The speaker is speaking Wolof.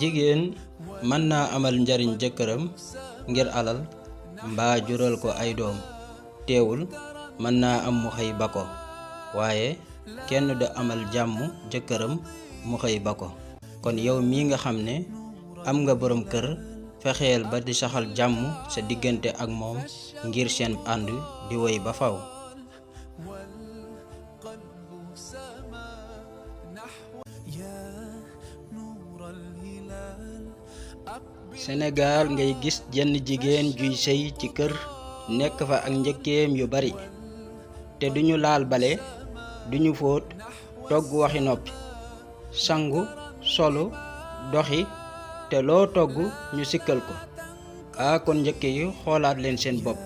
jigéen mën naa amal njariñ jëkkëram ngir alal mbaa jural ko ay doom teewul mën naa am mu xëy ba ko waaye kenn du amal jàmm jëkkëram mu xëy ba ko. kon yow mi nga xam ne am nga boroom kër fexeel ba di saxal jàmm sa diggante ak moom ngir seen ànd di woy ba faw. Sénégal ngay gis jenn jigéen juy sëy ci kër nekk fa ak njëkkeem yu bari te duñu laal bale duñu fóot togg waxi noppi sangu solu doxi te loo togg ñu sikkal ko kon njëkke yi xoolaat leen seen bopp.